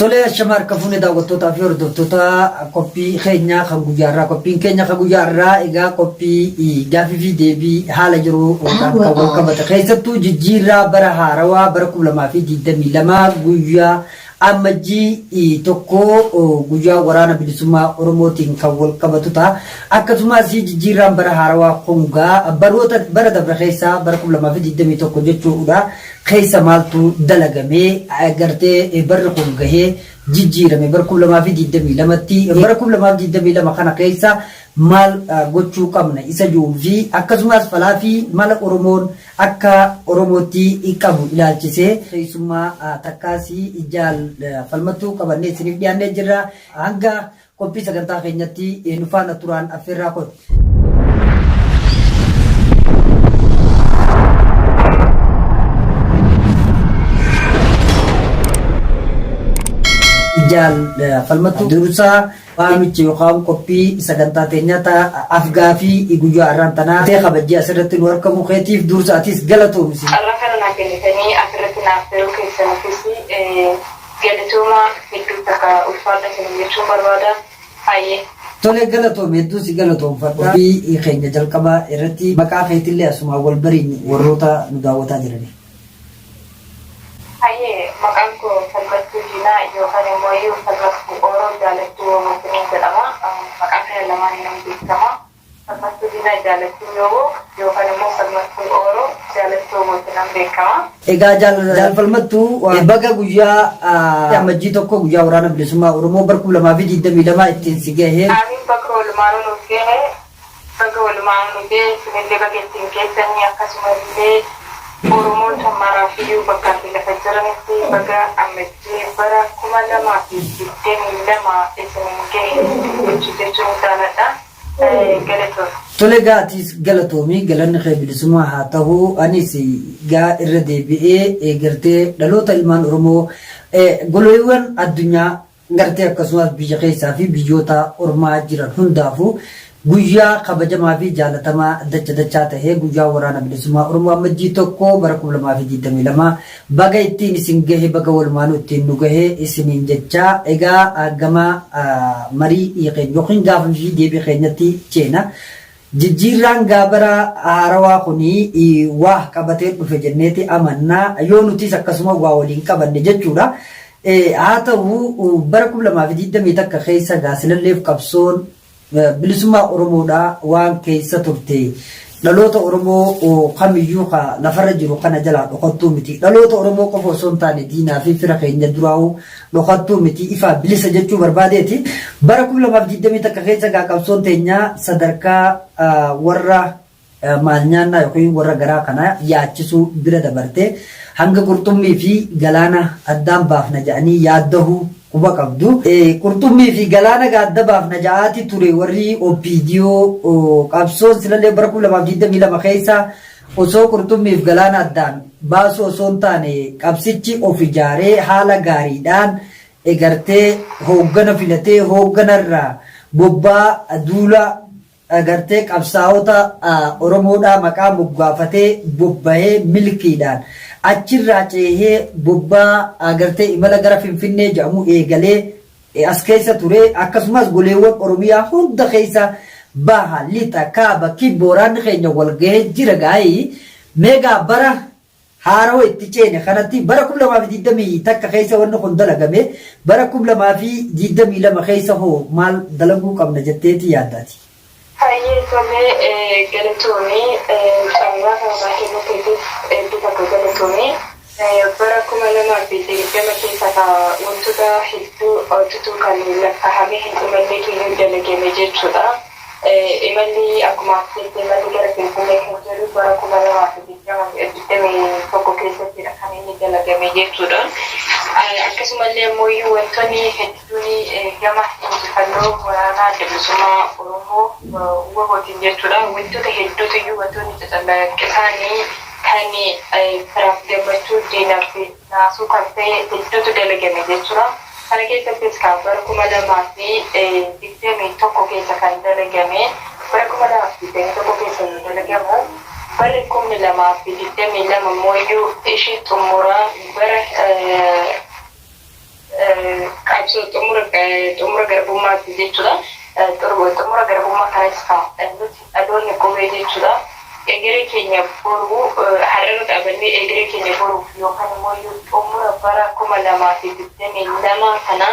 Tolee ashama harka fuune daawwattootaa fi hordoftoota qophii keenyaa kan guyyaa irraa qophiin keenya kan guyyaa irraa egaa qophii gaafii fi deebii haala jiru kan wal qabate keessattuu jijjiirraa bara haarawaa bara 2022 guyyaa Ammajjii 1 guyyaa Waraana Bilisummaa Oromootiin kan wal qabatu ta'a. Akkasumas jijjiirraan bara haarawaa kun gaa baroota bara dabre keessa bara 2021 jechuudha keessa maaltu dalagame gartee barri kun gahee jijjiirame bara 2022tti bara 2022 kana keessa maal gochuu qabna isa ji'uu fi akkasumas falaa fi mala Oromoon akka Oromootti qabu ilaalchisee keessummaa takkaas Jaal Falmattuu qabannee isiniif dhiyaannee jirra. Hanga qophii sagantaa keenyatti nu faana turaan affeerraa kooti. Jaal Falmattuu dursaa Waamicha yookaan qophii sagantaa teenyaa ta af-gaafii guyyaa arraan tanaa tee kabajjee asirratti nu arkamuu keetiif dursa atis galatoomi siin. Carraa kana naa kennitanii asirratti na affeeruu keessaniifis galatoomaa hedduu takka ulfaadha isiniin jechuun barbaada. Hayyee. Tole galatoomi hedduun si galatoomfadha. Qophii keenya jalqabaa irratti maqaa keetillee asumaan wal bariin warroota nu daawwataa jiraniif. Hayyee, maqaan koo Falmattuu Diinaa yookaan immoo iyyuu Falmattuu Ooroo Jaalattuu Woobootiin jedhama. Maqaa kana lamaaniin nan beekama. Falmattuu Diinaa Jaalattuu Wooboo yookaan immoo Falmattuu Ooroo Jaalattuu Woobootiin nan beekama. Egaa Jaal Falmattuu baga guyyaa Amajjii 1 guyyaa Waraana Bilisummaa Oromoo bara 2022 ittiin si gahe. Aamiin baga walumaanuu nuuf gahe. Baga walumaanuu nu gahe isinillee baga ittiin geessanii akkasumallee Oromoota maraafiyyuu bakkaa fi lafa jiranitti baga Amajjii bara 2022 isiniin gahe jechuu jechuun jaaladha. Galatoomi. Tole gaa atiis galatoomi galanni kee bilisummaa haa tahu anis gaa irra deebi'ee gartee dhaloota ilmaan Oromoo goloiwwan addunyaa gartee akkasumas biyya keessaa fi biyyoota ormaa jiran hundaafuu guyyaa kabajamaa fi jaalatamaa dacha dachaa tahe guyyaa Waraana Bilisummaa Oromoo Ammajjii 1 bara 2022 baga ittiin isin gahe baga walumaanuu ittiin nu gahe isiniin jechaa egaa gama marii keenya yookiin gaafii fi deebii keenyatti ceena. Jijjiirraan gaa bara haarawaa kuni waa qabatee dhufe jenneeti amanna. Yoo nutis akkasuma waa waliin qabanne jechuudha. Haa ta'u bara 2021 keessa gaa silalleef qabsoon bilisummaa Oromoodhaa waan keessa turte dhaloota Oromoo kamiyyuu ka lafarra jiru kana jalaa dhokattuu miti. Dhaloota Oromoo qofa osoo hin taane diinaa fi fira keenya duraa'uu dhokattuu miti ifaa bilisa jechuu barbaadeeti. Bara 2021 keessa gaa qabsoon teenya sadarkaa warra maal nyaannaa yookiin warra garaa kana yaachisuu bira dabarte hanga qurxummii fi galaana addaan baafna jedhanii yaaddahuu quba qabdu. Qurxummii fi galaana gaa adda baafna ja'aati ture warri OPDO qabsoon silallee bara 2022 keessa Osoo qurxummiif galaana addaan baasuu osoo hin taane qabsichi of ijaaree haala gaariidhaan gartee hooggana filatee hooggana irraa bobbaa duula gartee qabsaa'ota Oromoodhaa maqaa moggaafatee bobbahee milkiidhaan achirraa ceehee bobbaa gartee imala gara Finfinnee jedhamu eegalee as keessa ture. Akkasumas goleewwan Oromiyaa hunda keessa baha, lixa, kaaba, kibba waraanni keenya wal gahee jira gaayii. Mee gaa bara haarawa itti ceene kanatti bara 2021 keessa wanni kun dalagame bara 2022 keessa hoo maal dalaguu qabna jetteeti yaadda ati? Hayyee tole galatoomi carraa kana naa kennuu keetiif hedduu takka galatoomi. Bara 2020 keessa ka wantoota hedduu tutuu kan lakkaa'amee hin dhumannetu iyyuu dalagame jechuudha. Imalli akkuma ati jette imalli gara Finfinnee kan jedhu bara 2021 keessattidha kan inni dalagame jechuudha. Akkasumallee ammoo iyyuu wantoonni hedduun gama injifannoo waraanaa Adda Bilisummaa Oromoo WBOtiin jechuudha. Wantoota hedduutu iyyuu wantoonni cacalaqqisaanii kan firaaf gammachuu diinaaf naasuu kan ta'e hedduutu dalagame jechuudha. Kana keessattis kan bara 2021 keessa kan dalagame bara 2021 keessa yoo dalagamu barri 2022 immoo iyyuu ishii xumuraa bara Qabsoo xumura garbummaatti jechuudha. Xumura garbummaa kanas nuti dhaloonni qubee jechuudha. Egeree keenya boruu har'a dhaabannee egeree keenya boruuf yookaan immoo xumura bara 2022 kana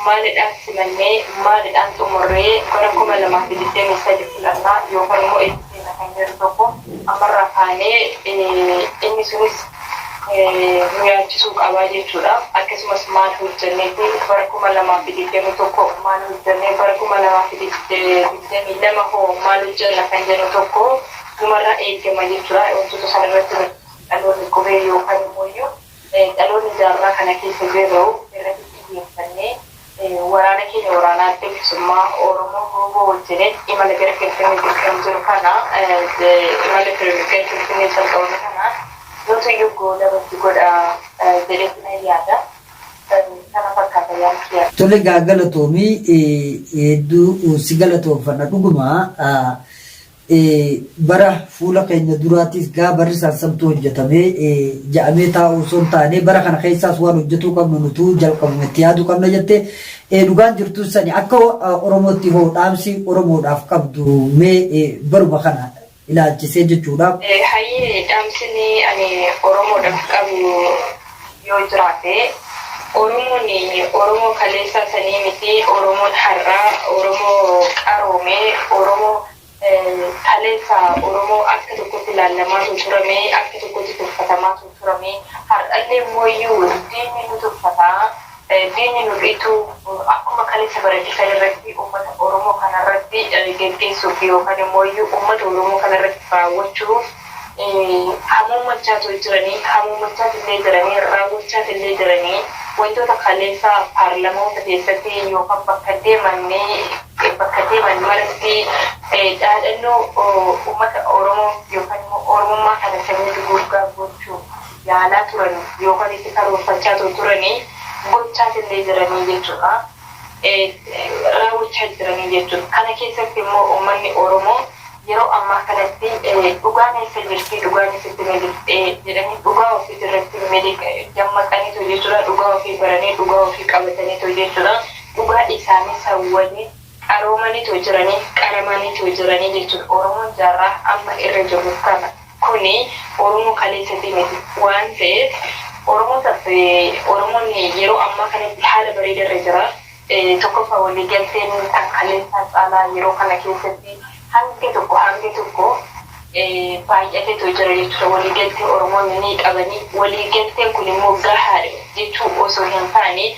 maalidhaan simannee, maalidhaan xumurree bara 2023 filannaa yookaan immoo itti seenna kan jedhu tokko ammarraa kaanee inni sunis nu yaachisuu qabaa jechuudha. Akkasumas maal hojjennee fi bara 2021 maal hojjennee, bara 2022 hoo maal hojjenna kan jedhu tokko numarraa eegama jechuudha. Wantoota sana irratti dhaloonni qubee yookaan immoo dhaloonni jaarraa kana keessa jiru irratti xiyyeeffannee waraana keenya, waraana Adda Bilisummaa Oromoo WBO wajjiniin imala gara Finfinneetti kan jiru kana, imala gara Finfinnee jalqabame kana nuti iyyuu goolabatti godha jedheetu nan yaada. Kana fakkaata yaadni. Tole gaa, galatoomii, hedduu si galatoomfanna. Dhuguma bara fuula keenya duraatis gaa barri saansamtuu hojjetamee ja'amee taa'uu osoo hin taane, bara kana keessaas waan hojjetuu qabnu nutuu jalqabume itti yaaduu qabna jette. Dhugaan jirtu sani. Akka Oromootti hoo dhaamsi Oromoodhaaf qabdu mee baruma kana ilaalchisee jechuudha? Hayyee, dhaamsini ani Oromoodhaaf qabu yoo jiraate, Oromoon Oromoo kaleessaa sanii miti. Oromoon har'aa Oromoo qaroome. Oromoo kaleessa Oromoo akka tokkotti ilaalamaatu turame, akka tokkotti tuffatamaatu turame. Har'allee immoo diinni nu tuffataa, diinni nu dhiitu akkuma kaleessa baratisan irratti uummata Oromoo kanarratti geggeessuuf yookaan immoo uummata Oromoo kanarratti raawwachuuf hamuummachaatu jiranii, hamuummachaatu illee jiranii, raawwachaatu illee jiranii. Wantoota kaleessa paarlamoota keessatti yookaan bakka deeman maratti dhaadhannoo uummata Oromoo yookaan immoo Oromummaa kana sanyii duguuggaa gochuuf yaalaa turan yookaan itti karoorfachaa turanii gochaas illee jiranii jechuudha. Raawwachaa jiranii jechuudha. Kana keessatti immoo uummanni Oromoo yeroo ammaa kanatti dhugaan eessa jirti, dhugaan eessatti miliqxee jedhanii dhugaa ofii irratti dammaqaniitu jechuudha. Dhugaa ofii baranii, dhugaa ofii qabataniitu jechuudha. Dhugaa isaanii sawwanii qaroomaniitu jiranii, qaramaniitu jiranii jechuudha. Oromoon jaarraa amma irra jiru kana kuni Oromoo kaleessatii miti waan ta'eef, Oromoon yeroo ammaa kanatti haala bareeda irra jira. Tokkoffaa, waliigalteen kan kaleessaa caalaa yeroo kana keessatti hanga tokko baay'ateetu jira jechuudha. Waliigaltee Oromoonni ni qabanii, waliigalteen kun immoo gahaadha jechuu osoo hin taane,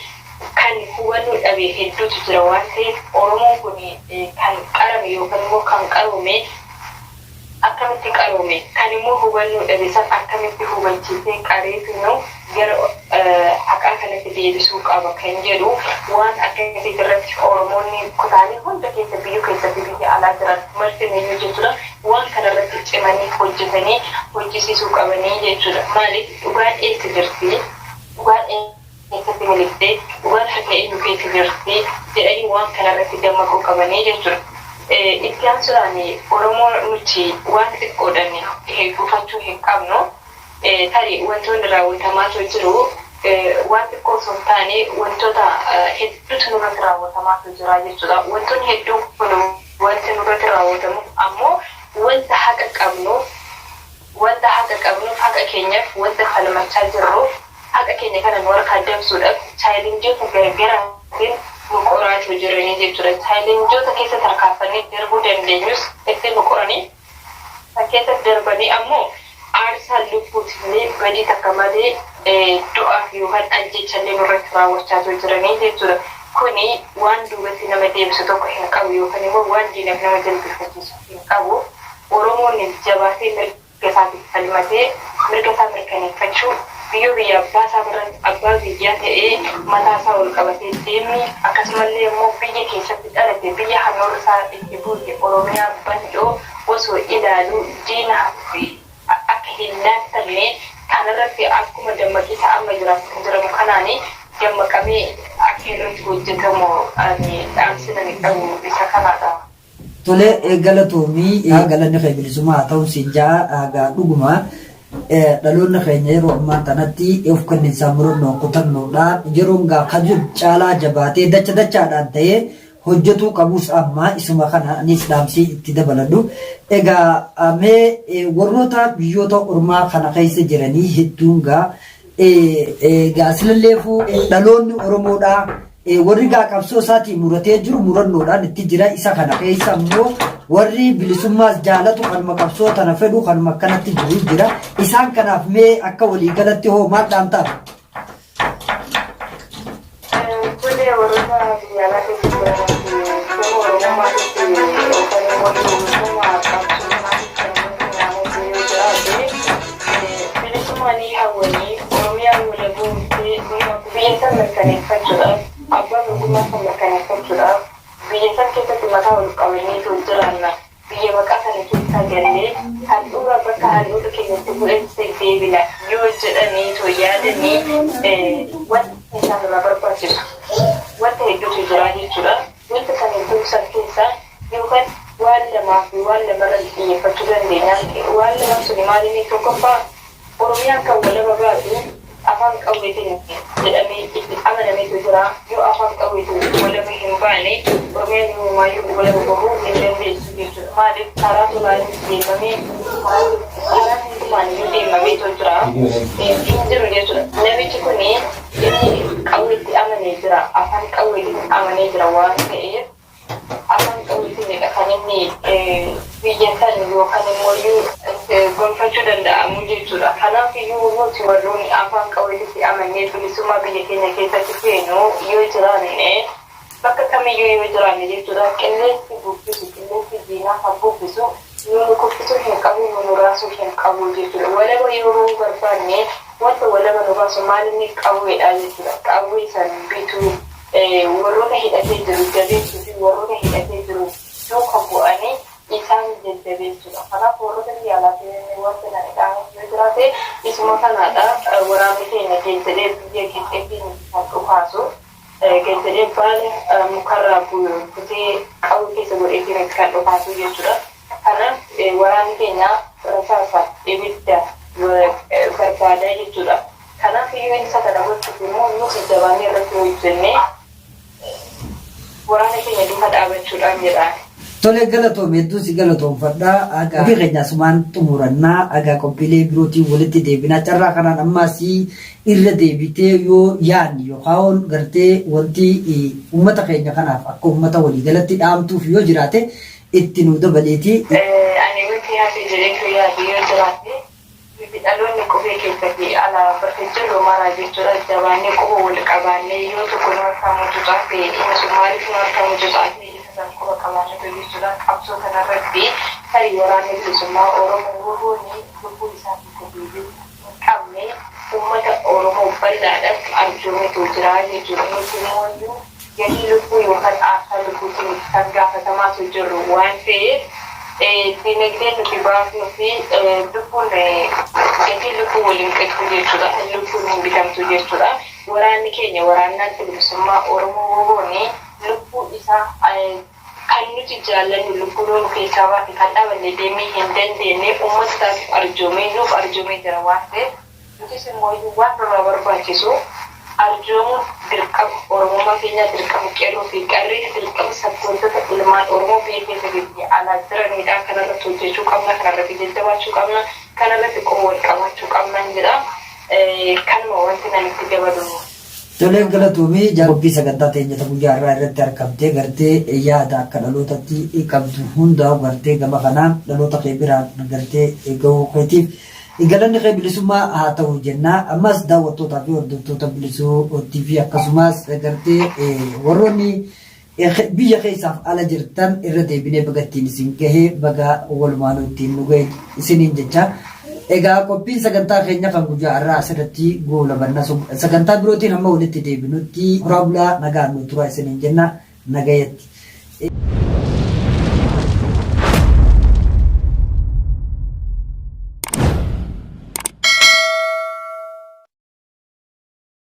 kan hubannoo dhabe hedduutu jira waan ta'eef, Oromoon kun kan qarame yookaan immoo kan qaroome akkamitti qaroome, kan immoo hubannoo dhabe san akkamitti hubachiisee qareetu gara haqaa kanatti deebisuu qaba kan jedhu, waan akkasii irratti Oromoonni kutaalee hunda keessa, biyya keessatti, biyya alaa jiran martiniyyuu jechuudha, waan kanarratti cimanii hojjetanii hojjisiisuu qabanii jechuudha. Maaliif, dhugaan eessa jirti? Dhugaan eessatti miliqxee? Dhugaan harka eenyu keessa jirti? Jedhanii waan kanarratti dammaquu qabanii jechuudha. Itti aansuudhaan, Oromoo nuti waan xiqqoodhaan gufachuu hin qabnu. Tarii wantoonni raawwatamaatu jiru waan xiqqoo osoo hin taane, wantoota hedduutu nurratti raawwatamaatu jira jechuudha. Wantoonni hedduun kun wanti nurratti raawwatamu ammoo wanta haqa qabnuuf, haqa keenyaaf wanta falmachaa jirruuf, haqa keenya kana nu harkaa dabsuudhaaf challengeoota garaagaraatiin nu qoraatu jiranii jechuudha. Challengeoota keessa tarkaanfannee darbuu dandeenyus itti nu qoranii keessa darbanii ammoo aarsaa lubbuutillee badii takka malee du'a yookaan ajjechallee nurratti raawwachaa jiranii jechuudha. Kuni waan duubatti nama deebisu tokko hin qabu yookaan immoo waan diinaaf nama jilbifachiisu hin qabu. Oromoon jabaatee mirga isaatiif falmatee mirga isaa mirkaneeffachuu, biyyoo biyya abbaa isaa biratti abbaa biyyaa ta'ee mataa isaa ol qabatee deemni, akkasumallee immoo biyya keessatti dhalate, biyya handhuura isaa itti buute, Oromiyaa bal'oo osoo ilaalu diina akka hin laattamne, kanarratti akkuma dammaqisa amma jiraatu jiramu kanaani dammaqamee akka irratti hojjetamu dhaamsina ni qabu isa kanaadha. Tole, galatoomii, galanni kee bilisummaa haa ta'u siin ja'a. Dhuguma Dhaloonni keenya yeroo ammaa tanatti of kenniinsaa murannoon kutannoodhaan yeroon gaa kan jiru caalaa jabaatee dacha dachaadhaan ta'ee hojjetuu qabus amma isuma kana anis dhaamsii itti dabaladhu. Egaa mee warroota biyyoota ormaa kana keessa jiranii hedduun gaa egaa silalleefuu dhaloonni Oromoodhaa warri gaa qabsoo isaatiin muratee jiru murannoodhaan itti jira. Isa kana keessa immoo warri bilisummaas jaalatu kanuma qabsoo tana fedhu kanuma akkanatti jiru jira. Isaan kanaaf mee akka waliigalatti hoo maal dhaamtaaf? Tole, warroota biyya alaa keessa jiraniif gama Oromummaatitti yookaan immoo bilisummaa qabsoo kanaatitti namoonni yoo jiraate, bilisummaa ni hawwanii Oromiyaa walaboomtee biyya san mirkaneeffachuudhaaf, abbaa mirgummaa san mirkaneeffachuudhaaf, biyya san keessatti mataa ol qabaniitu jiraanna. Biyya maqaa kana keessaa gallee handhuura bakka handhuurri keenya itti bu'etti deebina yoo jedhaniitu yaadanii, wanta isaan irraa barbaachisu wanta hedduutu jira jechuudha. Wanta san hedduu san keessaa yookaan waan lamaa fi waan lamarratti xiyyeeffachuu dandeenya. Waan lamaan suni maal inni? Tokkoffaa, Oromiyaan kan walaba baatu afaan qawweetiin jedhamee itti amanameetu jira. Yoo afaan qawweetiin walaba hin baane, Oromiyaan yoomumaayyuu walaba bahuu hin dandeessu jechuudha. Maaliif? Karaa tolaanis deemamee, karaa hundumaaniyyuu deemameetu jira. Hin jiru jechuudha. Namichi kuni inni qawweetti amanee jira. Afaan qawweetiin amanee jira waan ta'eef, afaan qawweetiinidha kan inni biyya san yookaan immoo gonfachuu danda'amu jechuudha. Kanaaf iyyuu nuti warroonni afaan qawweetitti amannee bilisummaa biyya keenya keessatti feenu yoo jiraanne, bakka kamiyyuu yoo jiraanne jechuudha, qilleensi bubbisu, qilleensi diinaa kan bubbisu nu kuffisuu hin qabu, nu raasuu hin qabu jechuudha. Walaba yoo bahuu barbaanne, wanta walaba nu baasu maal inni? Qawweedha jechuudha. Qawwee san bituu, warroota hidhatee jiru jabeessuu fi warroota hidhatee jiru duuka bu'anii isaan jajjabeessuudha. Kanaaf warroota biyya alaatiin wanta nani dhaamu yoo jiraate isuma kanaadha. Waraanni keenya geejjadhee biyya Gibxiitiin kan dhukaasu, geejjadhee baala mukarraa kutee qawwee keessa godheetiin kan dhukaasu jechuudha. Kanaaf waraanni keenya rasaasa ibidda barbaadaa jechuudha. Kanaaf iyyuu isa kana gochuuf immoo nuti jabaannee irratti hojjennee waraana keenya duuka dhaabachuudhaan jedha. Tole, galatoom, hedduu si galatoomfadha. Agaa qophii keenya asumaan xumurannaa, agaa qophiilee birootiin walitti deebinaa. Carraa kanaan ammaas irra deebitee yoo yaadni yookaan gartee wanti uummata keenya kanaaf akka uummata waliigalatti dhaamtuuf yoo jiraate itti nu dabaleeti. Ani wanti hafe jedheetu yaadu yoo jiraate, nuti dhaloonni qubee keessatti alaa bakka jirru maraa jechuudha, jabaannee quba wal qabaannee, yoo tokko nu harkaa mucucaate, inni sun maaliif nu harkaa mucucaate, isa san quba qabaannetu jechuudha. Qabsoo kanarratti tarii waraanni bilisummaa Oromoo WBOni lubbuu isaatiif deebi'uu hin qabne uummata Oromoo bal'aadhaaf arjoometu jira jechuudha. Nuti immoo gatii lubbuu yookaan aarsaa lubbuutiin kan gaafatamaatu jirru waan ta'eef, dinagdeen nuti baafnuu fi lubbuun, gatiin lubbuu waliin qixxu jechuudha. Lubbuun hin bitamtu jechuudha. Waraanni keenya, waraannaan bilisummaa Oromoo WBOni, lubbuu isaa kan nuti jaallannu lubbuu nu keessaa baate kan dhabanne deemee hin dandeenye uummata isaatiif arjoomee, nuuf arjoomee jira waan ta'eef, nutis immoo waan nurraa barbaachisu arjoomuun dirqama Oromummaa keenyaa, dirqama qeerroo fi qarree, dirqama sabboontota ilmaan Oromoo biyya keessa fi biyya alaa jiranidha. Kanarratti hojjechuu qabna, kanarratti jajjabaachuu qabna, kanarratti quba wal qabaachuu qabna jedha. Kanuma wanti nan itti dabalu. Toleef, galatoomii. Qophii sagantaa teenya guyyaa irraa irratti argamtee gartee yaada akka dhalootatti qabdu hundaa'u gartee gama kanaan dhaloota kee biraan gartee gahuu keetiif galanni kee bilisummaa haa ta'u jenna. Ammas daawwattootaa fi hordoftoota Bilisuu TV, akkasumas gartee warroonni biyya keessaaf ala jirtan, irra deebinee baga ittiin isin gahee, baga walumaanuu ittiin nu gahe isiniin jecha. Egaa qophiin sagantaa keenya kan guyyaa har'aa asirratti goolabanna. Sagantaa birootiin hamma walitti deebinutti horaa bulaa, nagaan nu tura isiniin jenna, nagayatti.